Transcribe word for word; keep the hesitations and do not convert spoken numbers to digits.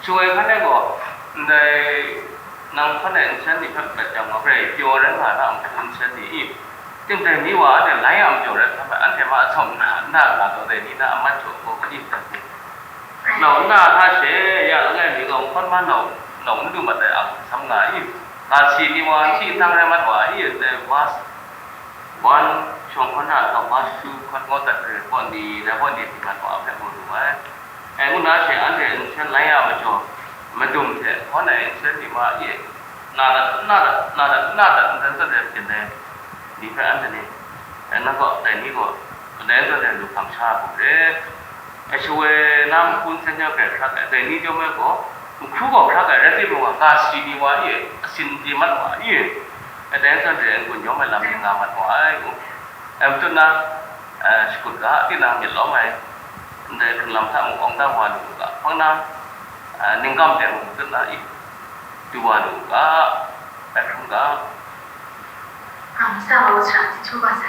Shaloi hkan e gaw, ndai nang hkan e nsen ni hpe mat jang gaw, grai pyaw rai nga na a matu nsen ni i? Tim dai ni wa anhte lai a majaw rai hkam ai, anhte ma a tsawm na, na nga taw dai ni na a mat jaw gaw, kaji hta hku? Nau nna hta she ya langai mi gaw, nhkawn ma nau, nau n lu mat ai ang sam nga i? Ga si ni wa hti htang rai mat wa i? Ndai verse one, shawng hkawn na, ga verse two hkan gaw dat re, gaw ni, dai gaw ni hti mat wa hpe mu lu ai. Dai ngu na she, anhte nsen lai a majaw, madum hte hkawn ai nsen ni ma e, na dat, na dat, na dat, na dat, nsen zawn re byin ai ni hpe anhte ni, dai na gaw, dai ni gaw, dai zawn re lu hkam sha ai hku re. Dai shaloi na nhku nsen chyawm hpe hkrak ai, dai ni chyawm ai gaw, nhku gaw hkrak ai rai timung, ga si ni wa e, asin di mat wa e, dai zawn re n-gun yawm ai lam ni nga mat wa ai, ngu. Dai matut na, eh, shakut ga, tinang myit lawm ai, ndai hpring lam hta mung awng dang wa lu u ga, hpang na, eh, ningkam de mung matut na i, du wa lu u ga, bai hkrum ga. 啊，下楼场去出发噻。